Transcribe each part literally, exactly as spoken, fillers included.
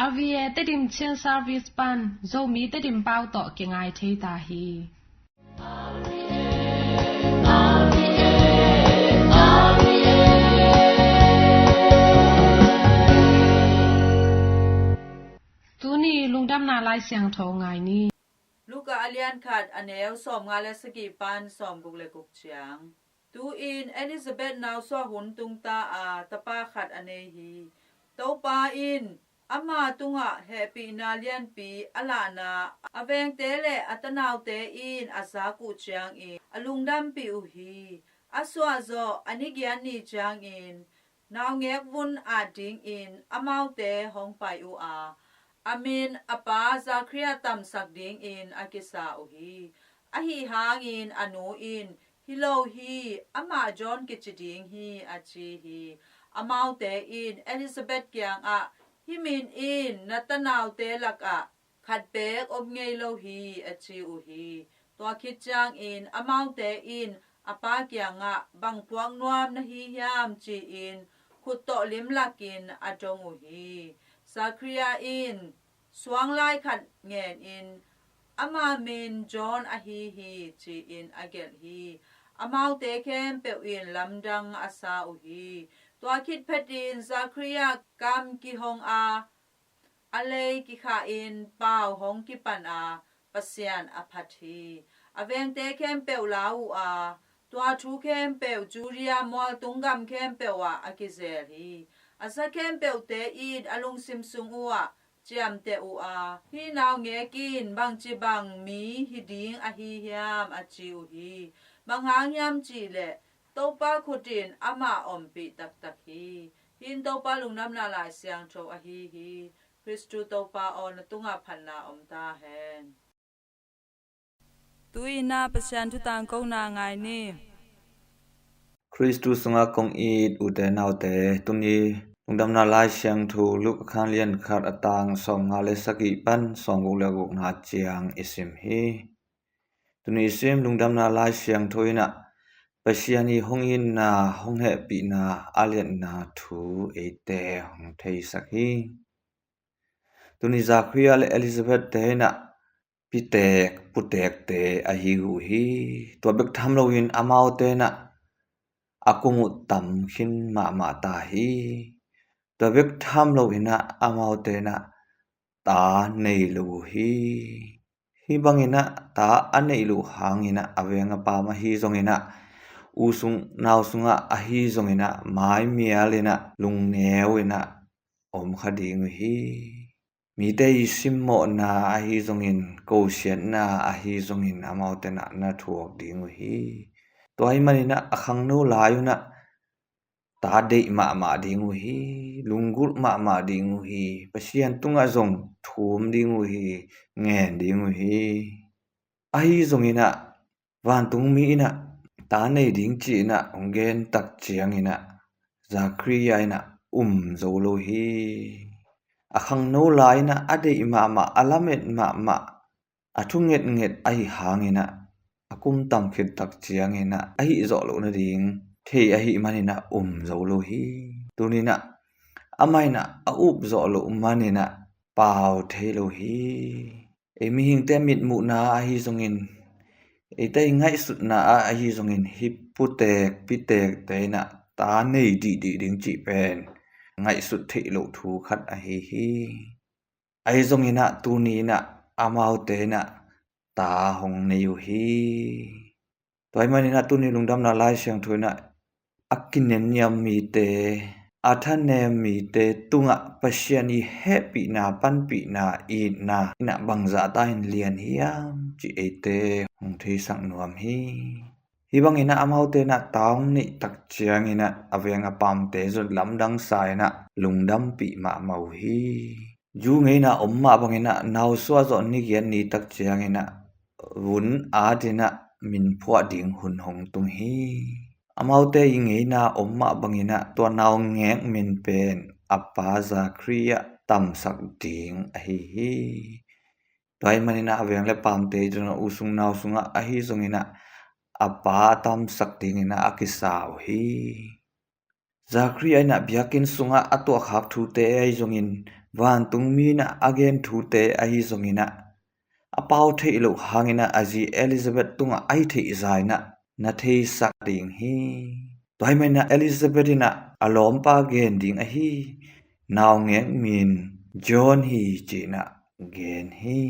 R V A Tedim Chin Service pan Zomi Tedim pau tawh kingai thei ta hi. Tuni lungdamna Lai Siangtho ngai ni. Luka a lian khat, a neu sawmnga le sagih pan sawmguk le guk ciang. Tu-in Elizabeth nausuah hun tung ta a, tapa khat a nei hi. Topa in ama tungah hehpihna lianpi a lahna a vengte le a tanaute in a zak uh ciangin a lungdampih uh hi. A suahzawh a nigiat ni ciangin naungek vun at dingin amaute hong pai uh a, a min a pa Zakhariah tamsak dingin a kisa uh hi. Ahi hangin a nu in, "Hi lo hi, amah John kici ding hi," a ci hi. Amaute in Elizabeth kiangah, "Hih min in na tanaute lakah khat beek om ngei lo hi," a ci uh hi. Tua khit ciangin amaute in a pa kiangah, "Bang puak nuam na hi hiam?" ci-in khut tawh limlakin a dong uh hi. Zakhariah in suanglai khat ngenin, "Ama min John ahi hi," ci-in a gelh hi. Amaute khempeuh in lamdang a sa uh hi. Tua khit phetin Zakhariah kam kihong a, a lei kikhah in pau hong kipan a, Pasian a phat hi. A vengte khempeuh lau uh a, tua thu khempeuh Judea mualtung gam khempeuh ah a kizel hi. A za khempeuhte in a lungsim sung uh ah ciamteh uh a, "Hih naungek in bangci bang mi hi ding ahi hiam?" a ci uh hi. Bang hang hiam cihleh Topa khut in amah ompih taktak hi. Hih in Topa lungdamna Lai Siangtho ahi hi. Khristu Topa aw, na tungah phatna om ta hen. Tu-in ah Pasian thu tangkona ngai ni. Khristu sungah kong it ute naute, tuni lungdamna Lai Siangtho Luka a lian khat, a tang sawmnga le sagih pan sawmguk le gukna ciang i sim hi. Tuni i sim lungdamna Lai Siangtho in ah Pasian i hong itna, hong hehpihna a liatna thu eite hong theisak hi. Tuni Zakhariah le Elizabeth te in ah pitek putekte ahi uh hi. Tua bek tham loin amaute in ah a kung uh tam khin mahmah ta hi. Tua bek tham loin ah amaute in ah ta nei lo uh hi. Hih bangin ah ta a neih loh hangin ah a veng a paam ahi zongin ah, u sung nau sungah ahi zongin ah, maimial in ah, lungneu in ah om kha ding uh hi. Mite i simmawhna ahi zongin, kosiatna ahi zongin amaute in ah na thuak ding uh hi. Tua ahih manin ah a khangno lai un ah ta deih mahmah ding uh hi, lunggulh mahmah ding uh hi, Pasian tungah zong thum ding uh hi, ngen ding uh hi. Ahi zongin ah vantungmi in ah ta nei ding ci-in ah hong gen tak ciangin ah Zakhariah in ah um zo lo hi. A khangno lai in ah a deih mahmah, a lamet mahmah, a thu ngetnget ahi hangin ah a kum tam khit tak ciangin ah a hih zawh loh nading thei ahih manin ah um zo lo hi. Tuni in ah amah in ah a up zawh loh manin ah pau thei lo hi. Ei mihingte mitmuhna ahi zongin, eite i ngaihsutna ah ahi zongin, hih putek pitekte in ah ta nei dihdih ding cih pen ngaihsut theih loh thu khat ahi hi. Ahi zongin ah tuni in ah amaute in ah ta hong nei uh hi. Tua ahih manin ah tuni lungdamna Lai Siangtho in ah a kinenniam mite, a thanem mite tungah Pasian i hehpihna, panpihna, itna in ah bangzah ta in lian hiam cih eite hong theisak nuam hi. Hih bangin ah amaute in ah ta hong neih tak ciangin ah a veng a paamte zong lamdang sa in ah lungdampih mahmah uh hi. Jew ngeina om mah bangin ah nausuah zawh ni giat ni tak ciangin ah vun at in ah min phuah ding hun hong tung hi. Amaute i ngeina om mah bangin ah tua naungek min pen a pa Zakhariah tamsak ding ahi hi. Tua ahih manin ah a veng le paamte zong u sung nau sungah ahi zongin ah a pa a tamsak dingin ah a kisa uh hi. Zakhariah in ah biakinn sungah a tuahkhak thute ahi zongin, vantungmi in ah a gen thute ahi zongin ah, a pau theih loh hangin ah a zi Elizabeth tungah a hih theih zah in ah na theisak ding hi. Tua ahih manin ah Elizabeth in ah a lawmpa gen ding ahi naungek min John hi ci-in ah gen hi.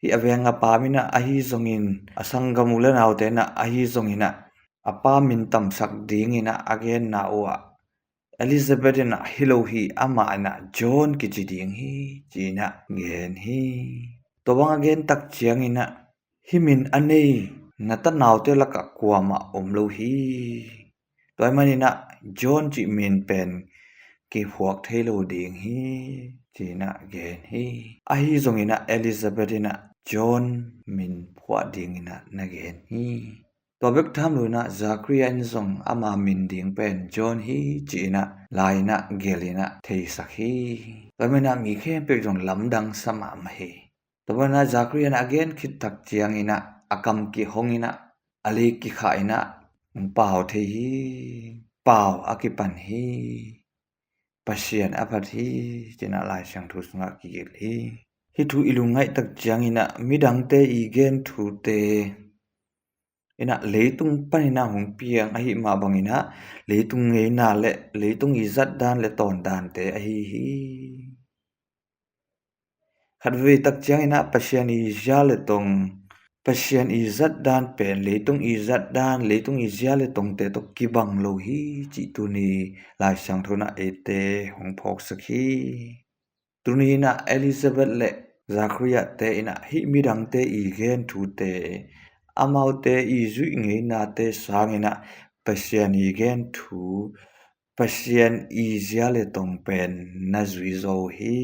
Hih a veng a pa min ah ahi zongin, a sanggam u le naute in ah ahi zongin ah a pa min tamsak dingin ah a genna uh ah Elizabeth in ah hi lo hi, amah in ah John kici ding hi ci-in ah gen hi. Tua bang a gen tak ciangin ah hih min a nei na tanaute lakah kuamah om lo hi. Tua ahih manin ah John cih min pen kiphuak thei lo ding hi ci-in ah gen hi. Ahi zongin ah Elizabeth in ah John min phuah dingin ah na gen hi. Tua bek tham loin ah Zakaria in zong ama min ding pen John hi ci-in ah lai in ah gelh in ah theisak hi. Tua ahih manin ah mi khempeuh zong lamdang sa mahmah hi. Tua ahih manin ah Zakaria in ah a gen khit tak ciangin ah a kam kihong in ah a lei kikhah in ah pau thei hi. Pau a kipan hi. Pasian a phat hi ci-in ah Lai Siangtho sungah kigelh hi. Hih thu i lungngaih tak ciangin ah midangte i gen thute in ah leitung panin ah hong piang ahih mah bangin ah leitung ngeina le leitung i zatdan le tawndante ahi hi. Khat veve tak ciangin ah Pasian i zia le tong, Pasian i zatdan pen leitung i zatdan, leitung i zia le tongte tawh kibang lo hi cih tuni Lai Siangtho in ah eite hong phawksak hi. Tuni in ah Elizabeth le Zakaria te in ah hih midangte i gen thute, amaute i zuih ngeinate sangin ah Pasian i gen thu, Pasian i zia le tong pen na zui zo hi.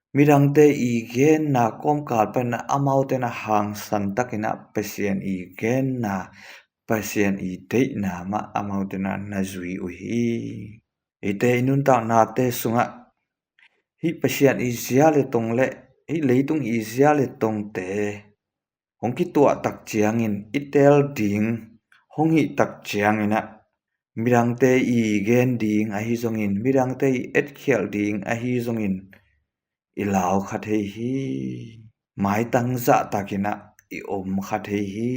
Midangte i genna kawmkal panin ah amaute in ah hangsan takin ah Pasian i genna, Pasian i deihna mah amaute in ah na zui uh hi. Eite i nuntaknate sungah hih Pasian i zia le tong le hih leitung i zia le tongte hong kituah tak ciangin i teel ding hong hih tak ciangin ah midangte i gen ding ahi zongin, midangte i etkhialh ding ahi zongin i lau kha thei hi. Maitang zahtakin ah i om kha thei hi.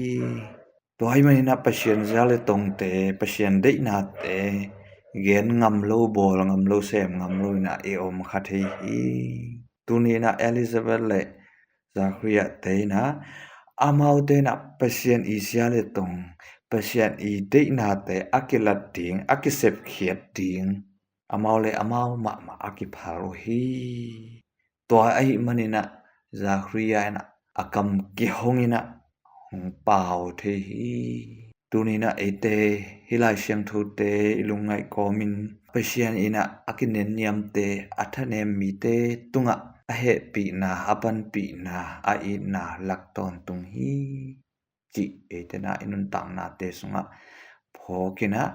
Tua ahih manin ah Pasian zia le tongte, Pasian deihnate gen ngam lo, bawl ngam lo, sem ngam lo in ah i om kha thei hi. Tuni in ah Elizabeth le Zakaria te in ah amaute in ah Pasian i zia le tong, Pasian i deihnate a kilat ding, a kisepkhiat ding, amau le amau mahmah a kiphal uh hi. Tua ahih manin ah Zakaria in ah a kam kihong in ah hong pau thei hi. Tuni in ah eite hih Lai Siangthote i lungngaih kawmin Pasian in ah a kinenniamte, a thanem mite tungah a hehpihna, a panpihna, a itna lak tawntung hi cih eite in ah i nuntaknate sungah phawk in ah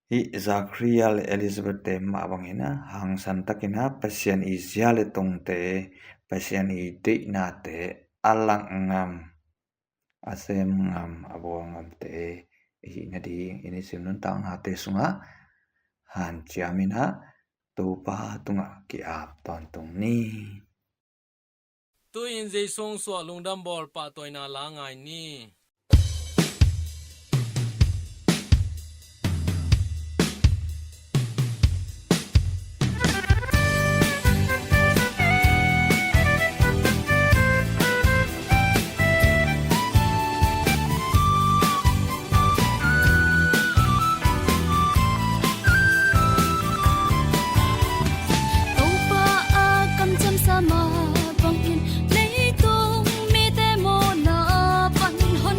hih Zakaria le Elizabeth te mah bangin ah hangsan takin ah Pasian i zia le tongte, Pasian i deihnate a lak ngam, a sem ngam, a bawl ngamte i hih nading i nisim nuntaknate sungah hanciam in ah Topa tungah ki-ap tawntung ni. Tu-in Jesu hong suah lungdam bawl pahtawina la ngai ni. Topa a kamciam sa mah bangin leitung mite mawhna pan hon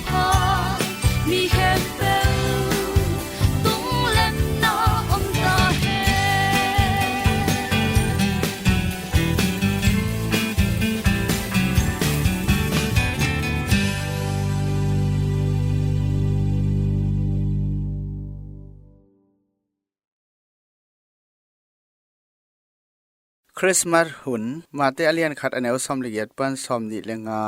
Kha mi khempeuh tunglemna om ta hen. Christmas hun, Mate a lian khat a neu sawm le giat pan sawm nih le nga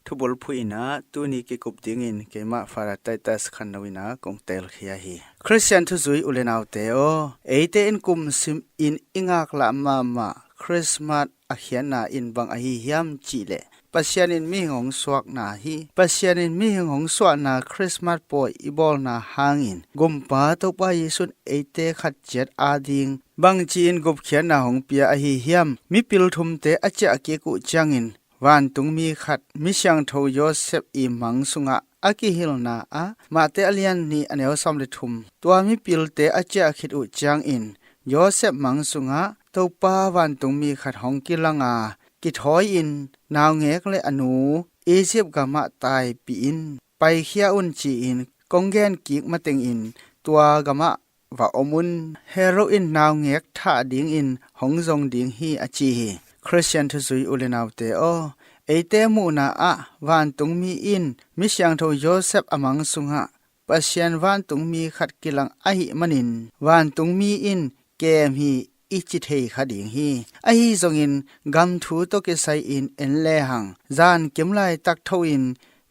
thubulphuh in ah tuni kikup dingin keimah Father Titus Khanno in ah kong telkhia hi. Khristian thuzui u le naute aw, eite in kum sim in i ngaklah mahmah Christmas a khiatna in bang ahi hiam cih leh, Pasian in mihing hong suakna hi. Pasian in mihing hong suahna Christmas pawi i bawlna hangin Gumpa Topa Jesuh in eite khat ciat ading bangci in gupkhiatna hong pia ahi hiam? Mipil thumte a ciah kik uh ciangin vantungmi khat, mi siangtho Joseph i mang sungah a kihilna ah, Mate a lian nih a neu sawm le thum, tua mipilte a ciah khit uh ciangin Joseph mang sungah Topa vantungmi khat hong kilang a, kithawi-in naungek le a nu Egypt gamah taipih in paikhia un ci-in kong gen kik matengin tua gamah va om un. Herod in naungek thah dingin hong zong ding hi, a ci hi. Khristian thuzui u le naute aw, eite muhna ah vantungmi in mi siangtho Joseph a mang sungah Pasian vantungmi khat kilang ahih manin vantungmi in kem hi i ci thei kha ding hi. Ahi zongin gam thu tawh kisai-in en lehang, zan kim laitak tho-in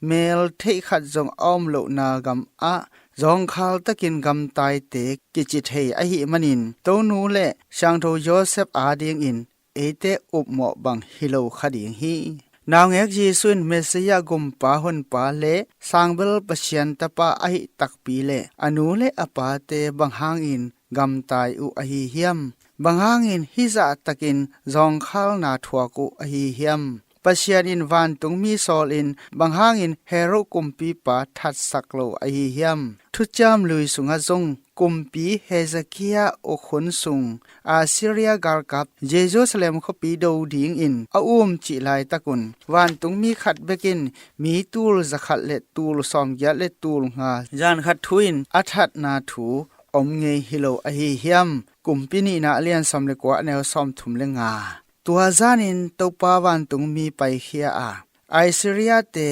mel theih khat zong a om lohna gam ah zawngkhal takin gamtaite kici thei ahih manin, Tonu le siangtho Joseph adingin eite upmawh bang hi lo kha ding hi. Naungek Jesuh in Messiah, Gumpa, Honpa le Sangbel Pasian Tapa ahih takpi le a nu le a pate bang hangin gamtai uh ahi hiam? Bang hangin hih zahtakin zawngkhalna thuak uh ahi hiam? Pasian in vantungmi sawlin bang hangin Herod kumpipa thatsak lo ahi hiam? Thuciam Lui sungah zong kumpi Hezekiah uk hun sung Assyria galkap Jerusalem khuapi do dingin a um cih laitakun vantungmi khat bekin mi tul zakhat le tul sawmgiat le tul nga zan khat thu-in a thatna thu om ngei hi lo ahi hiam? Kumpi nihna a lian sawm le kua a neu sawmthum le nga. Tua zanin Topa vantungmi paikhia a, Assyria-te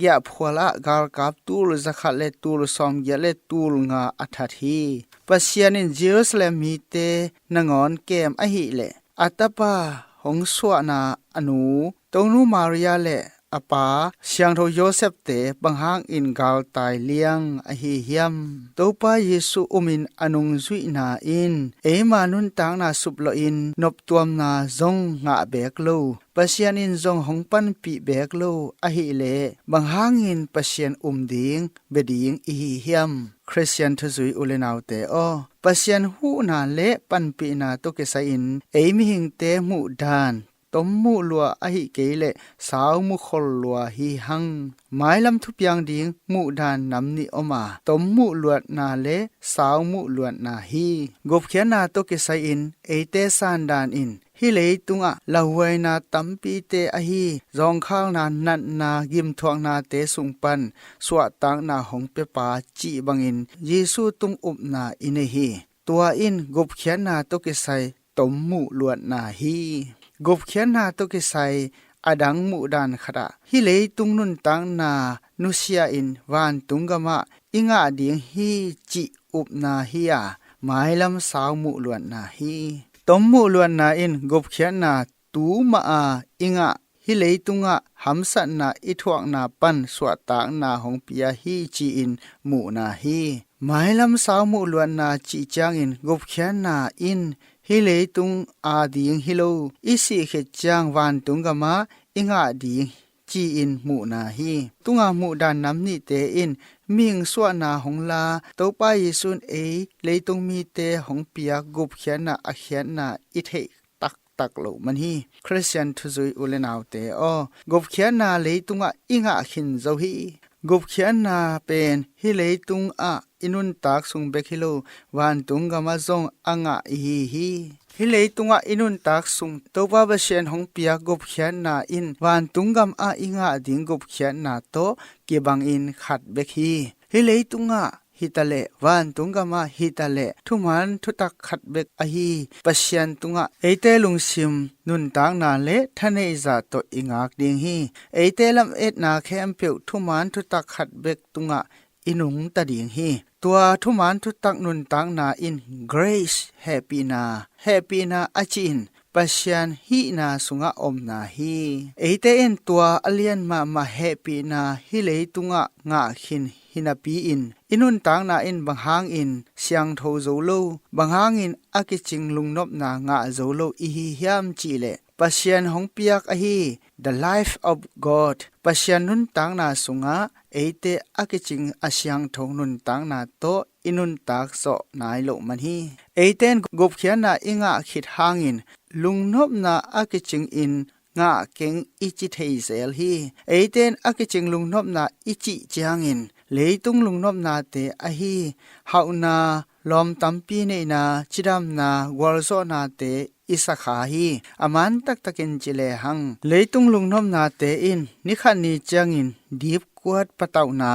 giahphual ah galkap tul zakhat le tul sawmgiat le tul nga a that hi. Pasian in Jerusalem mite nangawn kem ahih leh a tapa hong suahna a nu Tonu Maria le a pa siangtho Joseph-te bang hangin galtai liang ahi hiam? Topa Jesuh umin a nungzuihna in eima nuntakna suplawhin noptuamna zong ngah beek lo, Pasian in zong hong panpih beek lo ahih leh bang hangin Pasian um ding, bia ding i hi hiam? Khristian thuzui u le naute aw, Pasian huhna le panpihna tawh kisai-in ei mihingte muhdan tom muh lua ahih kei leh sau mukhol lua hi hang. Mailam thupiang ding muhdan nam nih om a, tom muh luatna le sau muh luatna hi. Gupkhiatna tawh kisai-in eite sandan in hih leitungah lauhuaina tampite ahi zawngkhalna, natna, gimthuaknate sung pan suahtakna hong piapa cih bangin Jesuh tung upna i nei hi. Tua in gupkhiatna tawh kisai tom muh luatna hi. Gupkhiatna tawh kisai a dang muhdan khatah hih leitung nuntakna nusia-in vantung gamah i ngah ding hi cih upna hi a, mailam sau muh luatna hi. Tom muh luatna in gupkhiatna tu mah a i ngah hih leitungah hamsatna i thuakna pan suahtakna hong pia hi ci-in muhna hi. Mailam sau muh luatna cih ciangin gupkhiatna in hih leitung ading hi lo, i sih khit ciang vantung gamah i ngah ding ci-in muhna hi. Tunga muhdan nam nihte in mihing suahna hong la, Topa Jesuh in ei leitung mite hong piak gupkhiatna a khiatna i theih taktak loh man hi. Khristian thuzui u le naute aw, gupkhiatna leitungah i ngah khin zo hi. Gupkhiatna pen hih leitung ah i nuntak sung bek hi lo, vantung gamah zong a ngah i hi hi. Hih leitung ah i nuntak sung Topa Pasian hong piak gupkhiatna in vantung gam ah i ngah ding gupkhiatna tawh kibangin khat bek hi. Hih leitung ah hi ta leh, vantung gam ah hi ta leh, thuman thutak khat bek ahi Pasian tungah eite lungsim nuntakna le thaneihza tawh i ngak ding hi. Eite lametna khempeuh thuman thutak khat bek tungah i nungta ding hi. Tua thuman thutak nuntakna in grace, hehpihna, hehpihna a cih in Pasian hihna sungah omna hi. Eite in tua a lian mahmah hehpihna hih leitungah ngah khin hi napi-in i nuntakna in bang hangin siangtho zo lo, bang hangin a kicing lungnopna ngah zo lo i hi hiam cih leh, Pasian hong piak ahi, the life of God, Pasian nuntakna sungah eite a kicing a siangtho nuntakna tawh i nuntak zawh nai loh man hi. Eite in gupkhiatna i ngah khit hangin lungnopna a kicingin ngah keng i ci thei zel hi. Eite in a kicing lungnopna i cih ciangin leitung lungnopnate ahi hauhna, lawm tampi neihna, cidamna, gualzawhnate i sakha hi. A man taktakin ci lehang, leitung lungnopnate in nikhat ni ciangin dipkuat patauhna,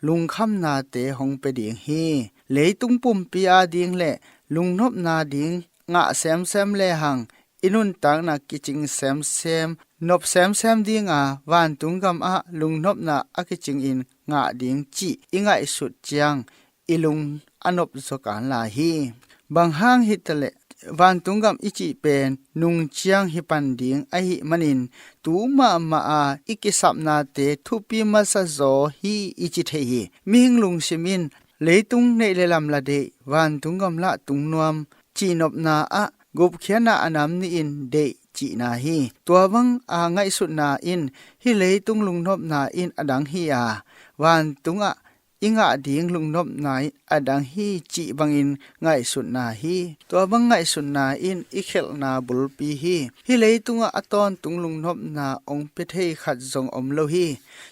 lungkhamnate hong pia ding hi. Leitung pumpi ading le lungnopna ding ngah semsem lehang, i nuntakna kicing semsem, nop semsem dinga vantung gam ah lungnopna a kicingin ngah ding cih i ngaihsut ciang i lung a nop zaw kan lai hi. Bang hang hi ta leh, vantung gam i cih pen nung ciang hi pan ding ahih manin, tu mahmah a i kisapnate thupi masa zaw hi i ci thei hi. Mihing lungsim in leitung neih le lam la deih, vantung gam lah tung nuam cihnopna ah gupkhiatna a nam nihin deih cihna hi. Tua bang a ngaihsutna in hih leitung lungnopna in a dang hi a, vantungah i ngah ding lungnopna in a dang hi cih bangin ngaihsutna hi. Tua bang ngaihsutna in i khelhna bulpi hi. Hih leitungah a tawntung lungnopna ong pia thei khat zong om lo hi.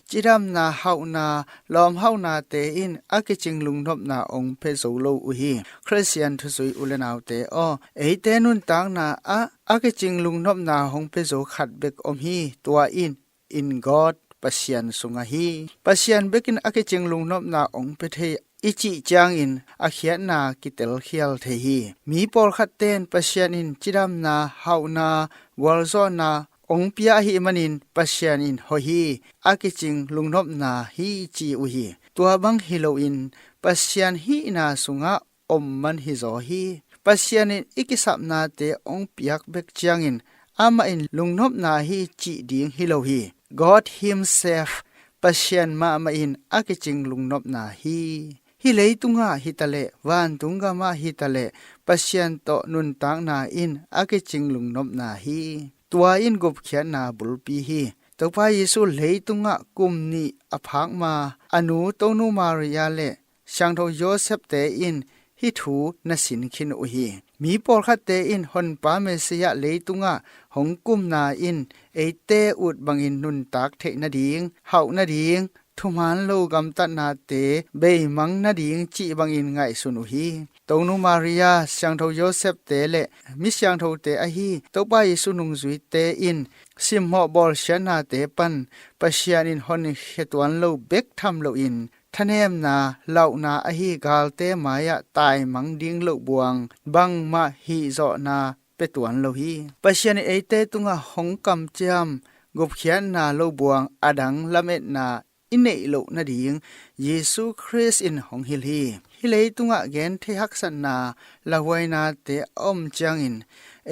Cidamna, hauhna, lawmhauhnate in a kicing lungnopna ong pia zo lo uh hi. Khristian thuzui u le naute aw, eite nuntakna ah a kicing lungnopna hong pia zo khat bek om hi. Tua in in God Pasian sungah hi. Pasian bekin a kicing lungnopna ong pia thei i cih ciangin a khiatna kitelkhial thei hi. Mi pawlkhatte in Pasian in cidamna, hauhna, gualzawhna ong pia ahih manin Pasian in hoih hi, a kicing lungnopna hi ci uh hi. Tua bang hi loin Pasian hihna sungah om man hi zaw hi. Pasian in i kisapnate ong piak bek ciangin amah in lungnopna hi cih ding hi lo hi. God himself, Pasian mahmah in a kicing lungnopna hi. Hih leitungah hi ta leh, vantung gamah hi ta leh, Pasian tawh nuntakna in a kicing lungnopna hi. Tua in gupkhiatna bulpi hi. Topa Jesu leitungah kum nih a phak ma, a nu Tonu Maria le Siangtho Joseph-te in hih thu na sin khin uh hi. Mi pawlkhatte in Honpa Messiah leitungah hong kumna in eite ut bangin nuntak theih nading, hauh nading, thuman lo gamtatnate beimang nading cih bangin ngaihsun uh hi. Tonu Maria, Siangtho Joseph-te le mi siangthote ahi Topa Jesu nungzuite in simmawh bawlsiatnate pan Pasian in honkhia tuan lo bek tham loin thanemna, lauhna ahi galte mai-ah taimang ding loh buang bangmah hihzawhna pia tuan lo hi. Pasian in eite tungah hong kamciam gupkhiatna lo buang a dang lametna i neih loh nading Jesu Khrist in hong hilh hi. Hih leitungah genthei haksatna, lauhuainate a om ciangin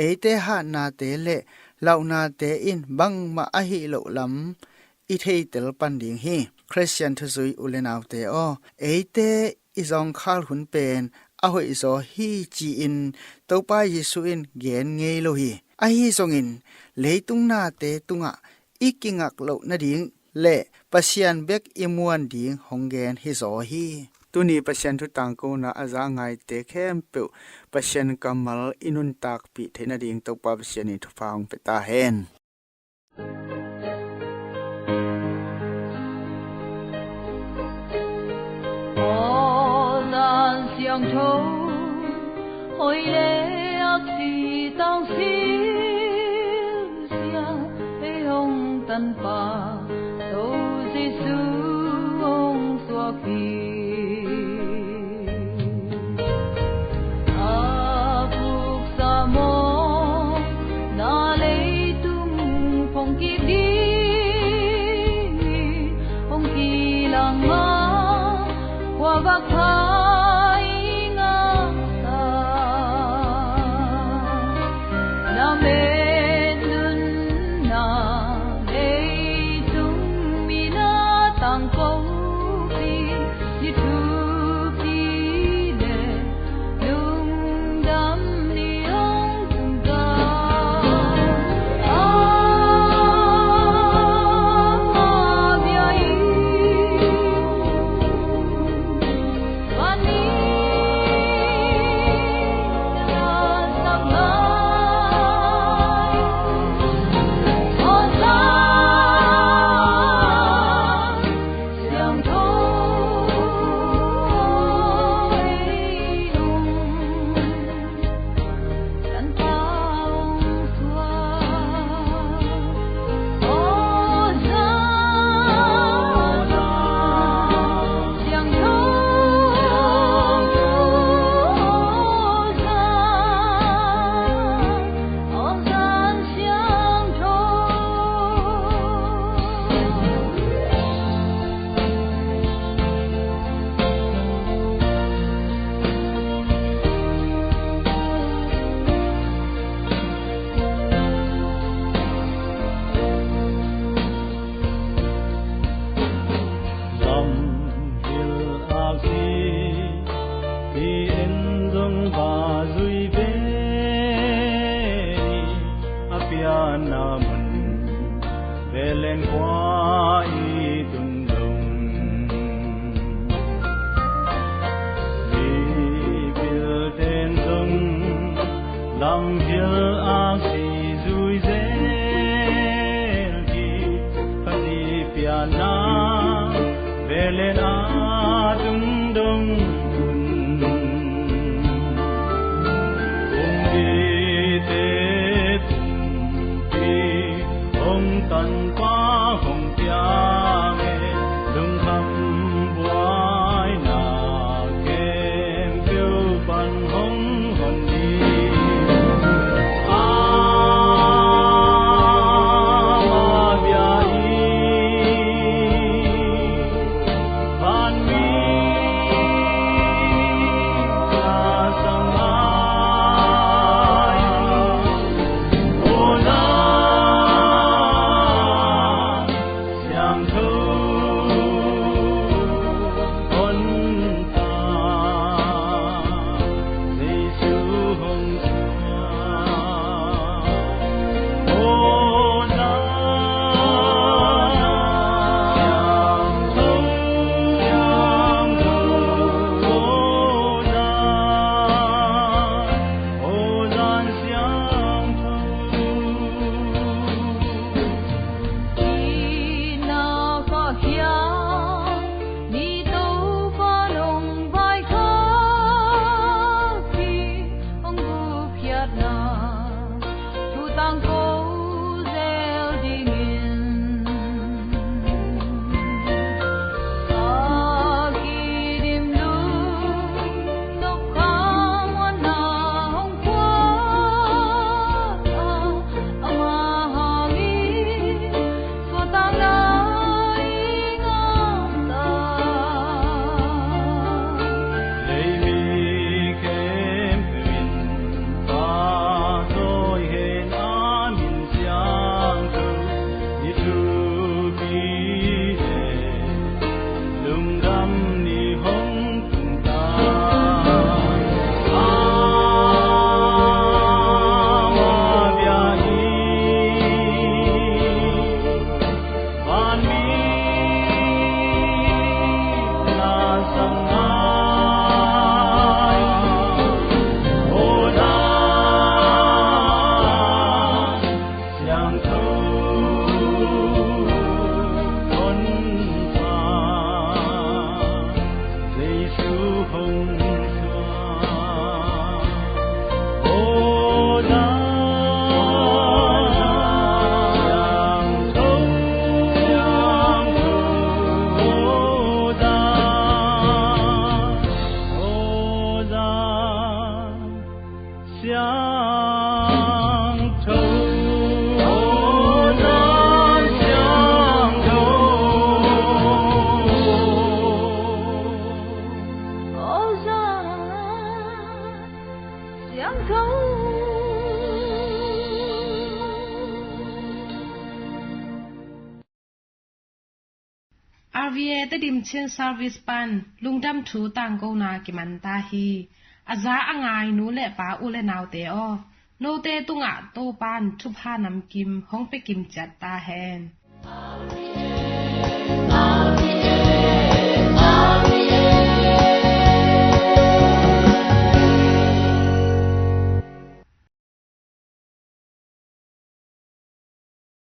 eite hatnate le lauhnate in bangmah a hih loh lam i theitel pan ding hi. Khristian thuzui u le naute aw, eite i zawngkhal hun pen a hoihzaw hi ci-in Topa Jesu in gen ngei lo hi. Ahi zongin leitung nate tungah i kingak loh nading le Pasian bek i muan ding hong gen hi zaw hi. Tuni Pasian thu tangkona a za ngaite khempeuh Pasian kammal i nuntakpih theih nading Topa Pasian in thupha hong pia ta hen. Siangtho hoih le aksi tawng silsia, ei hong tanpa To Jesu hong suak hi. A puksa mawhna leitung phongkik ding hong kilang a, kua vak phai ngasa. Na met nunna leitung mi na tangko hi. Ni thupi le lungdam ni hong tung ta. Ama bia hi. Lam hil aksi i en zong va zui ve ni, a pianna mun Belen khua i tun dong. Mipil ten zong lam hil aksi zui zel ki, Kha zi pianna Belen a tun dong un. Hong dite pi hong tanpa hong piang e, lungkham buaina khempeuh pan hong hon ding. Ama bia hi. Vanmi RVA Tedim Chin Service pan lungdam thu tangkona kiman ta hi. A za a ngai nu le pa, u le naute aw, note tungah Topan thupha namkim hong pia kim ciat ta hen.